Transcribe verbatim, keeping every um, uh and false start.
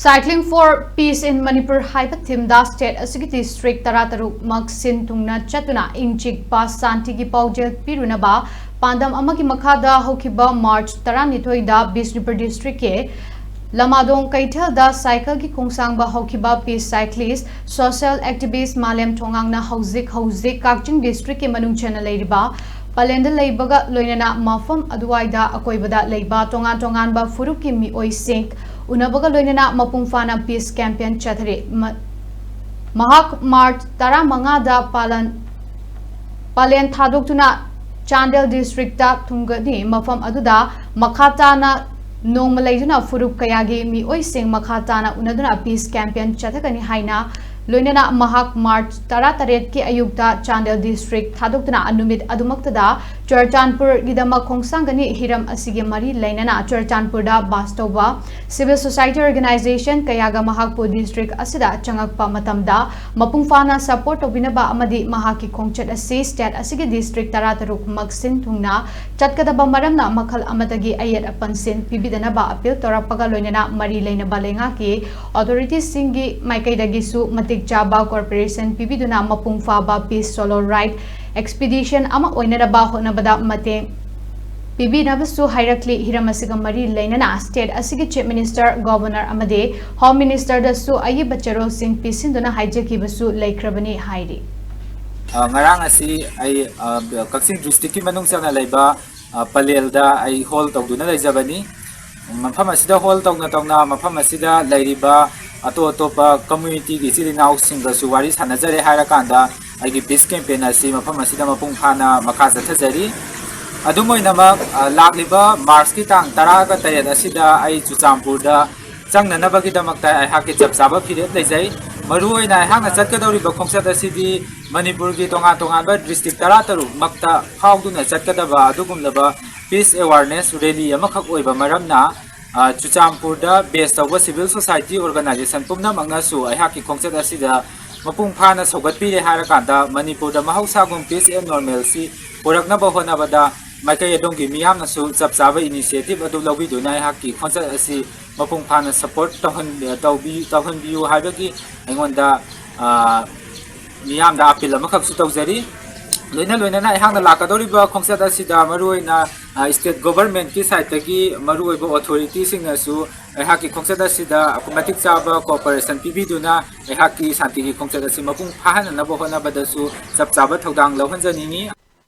Cycling for Peace in Manipur ꯍꯥꯏꯕ theme ꯗ state ꯑꯁꯤꯒꯤ district ꯇꯔꯥꯇꯔꯨꯛꯃꯛ ꯁꯤꯟ ꯊꯨꯡꯅ ꯆꯠꯇꯨꯅ ꯏꯪ ꯆꯤꯛꯄ ꯁꯥꯟꯇꯤꯒꯤ ꯄꯥꯎꯖꯦꯜ ꯄꯤꯔꯨꯅꯕ ꯄꯥꯟꯗꯝ ꯑꯃꯒꯤ ꯃꯈꯥꯗ ꯍꯧꯈꯤꯕ March ꯇꯔꯥꯅꯤꯊꯣꯏꯗ ꯕꯤꯁꯅꯨꯄꯨꯔ district ꯀꯤ ꯂꯃꯥꯗꯣꯡ ꯀꯩꯊꯦꯜꯗ cycle ꯒꯤ ꯈꯣꯡꯁꯥꯡꯕ ꯍꯧꯈꯤꯕ peace cyclist, social activist ꯃꯥꯂꯦꯝ ꯊꯣꯉꯥꯡꯅ ꯍꯧꯖꯤꯛ ꯍꯧꯖꯤꯛ ꯀꯛꯆꯤꯡ district ꯀꯤ ꯃꯅꯨꯡ ꯆꯟꯅ ꯂꯩꯔꯤꯕ ꯄꯂꯦꯟꯗ ꯂꯩꯕꯒ ꯂꯣꯏꯅꯅ ꯃꯐꯝ ꯑꯗꯨꯋꯥꯏꯗ ꯑꯀꯣꯏꯕꯗ ꯂꯩꯕ ꯇꯣꯉꯥꯟ ꯇꯣꯉꯥꯟꯕ ꯐꯨꯔꯨꯞꯀꯤ ꯃꯤꯑꯣꯏꯁꯤꯡ ꯎꯅꯕꯒ ꯂꯣꯏꯅꯅ ꯃꯄꯨꯡ ꯐꯥꯅ peace campaign ꯆꯠꯊꯔꯤ꯫ ꯃ-, ꯃꯍꯥꯛ March ꯇꯔꯥꯃꯉꯥꯗ ꯄꯥꯂꯟ, ꯄꯂꯦꯟ ꯊꯥꯗꯣꯛꯇꯨꯅ ꯆꯥꯟꯗꯦꯜ district ꯇ ꯊꯨꯡꯒꯅꯤ꯫ ꯃꯐꯝ ꯑꯗꯨꯗ ꯃꯈꯥ ꯇꯥꯅ ꯅꯣꯡꯃ ꯂꯩꯗꯨꯅ ꯐꯨꯔꯨꯞ ꯀꯌꯥꯒꯤ ꯃꯤꯑꯣꯏꯁꯤꯡ ꯃꯈꯥ ꯇꯥꯅ ꯎꯅꯗꯨꯅ peace campaign ꯆꯠꯊꯒꯅꯤ ꯍꯥꯏꯅ ꯂꯣꯏꯅꯅ ꯃꯍꯥꯛ March ꯇꯔꯥꯇꯔꯦꯠꯀꯤ ꯑꯌꯨꯛꯇ ꯆꯥꯟꯗꯦꯜ district ꯊꯥꯗꯣꯛꯇꯨꯅ ꯅꯨꯃꯤꯠ ꯑꯗꯨꯃꯛꯇꯗ ꯆꯨꯔꯆꯥꯟꯄꯨꯔꯒꯤꯗꯃꯛ ꯈꯣꯡꯁꯥꯡꯒꯅꯤ꯫ ꯍꯤꯔꯝ ꯑꯁꯤꯒꯤ ꯃꯔꯤ ꯂꯩꯅꯅ ꯆꯨꯔꯆꯥꯟꯄꯨꯔꯗ ꯕꯥꯁ ꯇꯧꯕ civil society organization ꯀꯌꯥꯒ ꯃꯍꯥꯛꯄꯨ district ꯑꯁꯤꯗ ꯆꯪꯉꯛꯄ ꯃꯇꯝꯗ ꯃꯄꯨꯡ ꯐꯥꯅ support ꯇꯧꯕꯤꯅꯕ ꯑꯃꯗꯤ ꯃꯍꯥꯛꯀꯤ ꯈꯣꯡꯆꯠ ꯑꯁꯤ state ꯑꯁꯤꯒꯤ district ꯇꯔꯥꯇꯔꯨꯛꯃꯛ ꯁꯤꯟ ꯊꯨꯡꯅ ꯆꯠꯀꯗꯕ ꯃꯔꯝꯅ ꯃꯈꯜ ꯑꯃꯠꯇꯒꯤ ꯑꯌꯦꯠ ꯑꯄꯟꯁꯤꯡ ꯄꯤꯕꯤꯗꯅꯕ appeal ꯇꯧꯔꯛꯄꯒ ꯂꯣꯏꯅꯅ ꯃꯔꯤ ꯂꯩꯅꯕ ꯂꯩꯉꯥꯛꯀꯤ authorities ꯁꯤꯡꯒꯤ ꯃꯥꯏꯀꯩꯗꯒꯤꯁꯨ ꯃꯇꯤꯛ ꯆꯥꯕ cooperation ꯄꯤꯕꯤꯗꯨꯅ ꯃꯄꯨꯡ ꯐꯥꯕ peace solo ride expedition ꯑꯃ ꯑꯣꯏꯅꯅꯕ ꯍꯣꯠꯅꯕꯗ ꯃꯇꯦꯡ ꯄꯤꯕꯤꯅꯕꯁꯨ ꯍꯥꯏꯔꯛꯂꯤ꯫ ꯍꯤꯔꯝ ꯑꯁꯤꯒ ꯃꯔꯤ ꯂꯩꯅꯅ state ꯑꯁꯤꯒꯤ chief minister, governor ꯑꯃꯗꯤ home minister ꯗꯁꯨ ꯑꯏꯕ ꯆꯦꯔꯣꯜꯁꯤꯡ ꯄꯤꯁꯤꯟꯗꯨꯅ ꯍꯥꯏꯖꯈꯤꯕꯁꯨ ꯂꯩꯈ꯭ꯔꯕꯅꯤ ꯍꯥꯏꯔꯤ꯫ ꯑ, ꯉꯔꯥꯡ ꯑꯁꯤ ꯑꯩ, ꯑ, ꯀꯛꯆꯤꯡ district ꯀꯤ ꯃꯅꯨꯡ ꯆꯟꯅ ꯂꯩꯕ, ꯑ, ꯄꯂꯦꯜꯗ ꯑꯩ ꯍꯣꯜ ꯇꯧꯗꯨꯅ ꯂꯩꯖꯕꯅꯤ꯫ ꯃꯐꯝ ꯑꯁꯤꯗ ꯍꯣꯜ ꯇꯧꯅ ꯇꯧꯅ ꯃꯐꯝ ꯑꯁꯤꯗ ꯂꯩꯔꯤꯕ ꯑꯇꯣꯞ ꯑꯇꯣꯞꯄ community ꯒꯤ ꯏꯆꯤꯜ ꯏꯅꯥꯎꯁꯤꯡꯒꯁꯨ ꯋꯥꯔꯤ ꯁꯥꯟꯅꯖꯔꯦ ꯍꯥꯏꯔꯀꯥꯟꯗ ꯑꯩꯒꯤ peace campaign ꯑꯁꯤ ꯃꯐꯝ ꯑꯁꯤꯗ ꯃꯄꯨꯡ ꯐꯥꯅ ꯃꯈꯥ ꯆꯠꯊꯖꯔꯤ꯫ ꯑꯗꯨꯝ ꯑꯣꯏꯅꯃꯛ, ꯑ, ꯂꯥꯛꯂꯤꯕ March ꯀꯤ ꯇꯥꯡ ꯇꯔꯥꯒ ꯇꯔꯦꯠ ꯑꯁꯤꯗ ꯑꯩ ꯆꯨꯔꯆꯥꯟꯄꯨꯔꯗ ꯆꯪꯅꯅꯕꯒꯤꯗꯃꯛꯇ ꯑꯩꯍꯥꯛꯀꯤ ꯆꯞ ꯆꯥꯕ ꯐꯤꯔꯦꯞ ꯂꯩꯖꯩ꯫ ꯃꯔꯨꯑꯣꯏꯅ ꯑꯩꯍꯥꯛꯅ ꯆꯠꯀꯗꯧꯔꯤꯕ ꯈꯣꯡꯆꯠ ꯑꯁꯤꯗꯤ ꯃꯅꯤꯄꯨꯔꯒꯤ ꯇꯣꯉꯥꯟ ꯇꯣꯉꯥꯟꯕ district ꯇꯔꯥꯇꯔꯨꯛ ꯃꯛꯇ ꯐꯥꯎꯗꯨꯅ ꯆꯠꯀꯗꯕ ꯑꯗꯨꯒꯨꯝꯂꯕ peace awareness rally ꯑꯃꯈꯛ ꯑꯣꯏꯕ ꯃꯔꯝꯅ, ꯑ, ꯆꯨꯔꯆꯥꯟꯄꯨꯔꯗ base ꯇꯧꯕ civil society organization ꯄꯨꯝꯅꯃꯛꯅꯁꯨ ꯑꯩꯍꯥꯛꯀꯤ ꯈꯣꯡꯆꯠ ꯑꯁꯤꯗ ꯃꯄꯨꯡ ꯐꯥꯅ ꯁꯧꯒꯠꯄꯤꯔꯦ ꯍꯥꯏꯔꯀꯥꯟꯗ ꯃꯅꯤꯄꯨꯔꯗ ꯃꯍꯧꯁꯥꯒꯨꯝ peace and normalcy ꯄꯨꯔꯛꯅꯕ ꯍꯣꯠꯅꯕꯗ ꯃꯥꯏꯀꯩ ꯑꯗꯣꯝꯒꯤ ꯃꯤꯌꯥꯝꯅꯁꯨ ꯆꯞ ꯆꯥꯕ initiative ꯑꯗꯨ ꯂꯧꯕꯤꯗꯨꯅ ꯑꯩꯍꯥꯛꯀꯤ ꯈꯣꯡꯆꯠ ꯑꯁꯤ ꯃꯄꯨꯡ ꯐꯥꯅ support ꯇꯧꯍꯟ-, ꯇꯧꯕꯤ-, ꯇꯧꯍꯟꯕꯤꯌꯨ ꯍꯥꯏꯕꯒꯤ ꯑꯩꯉꯣꯟꯗ, ꯑ, ꯃꯤꯌꯥꯝꯗ appeal ꯑꯃꯈꯛꯁꯨ ꯇꯧꯖꯔꯤ꯫ ꯂꯣꯏꯅ ꯂꯣꯏꯅꯅ ꯑꯩꯍꯥꯛꯅ ꯂꯥꯛꯀꯗꯧꯔꯤꯕ ꯈꯣꯡꯆꯠ ꯑꯁꯤꯗ ꯃꯔꯨꯑꯣꯏꯅ, ꯑ, state governmentꯀꯤ sideꯇꯒꯤ ꯃꯔꯨꯑꯣꯏꯕ authorityꯁꯤꯡꯅꯁꯨ ꯑꯩꯍꯥꯛꯀꯤ ꯈꯣꯡꯆꯠ ꯑꯁꯤꯗ ꯃꯇꯤꯛ ꯆꯥꯕ cooperation ꯄꯤꯕꯤꯗꯨꯅ ꯑꯩꯍꯥꯛꯀꯤ ꯁꯥꯟꯇꯤꯒꯤ ꯈꯣꯡꯆꯠ ꯑꯁꯤ ꯃꯄꯨꯡ ꯐꯥꯍꯟꯅꯅꯕ ꯍꯣꯠꯅꯕꯗꯁꯨ ꯆꯞ ꯆꯥꯕ ꯊꯧꯗꯥꯡ ꯂꯧꯍꯟꯖꯅꯤꯡꯏ꯫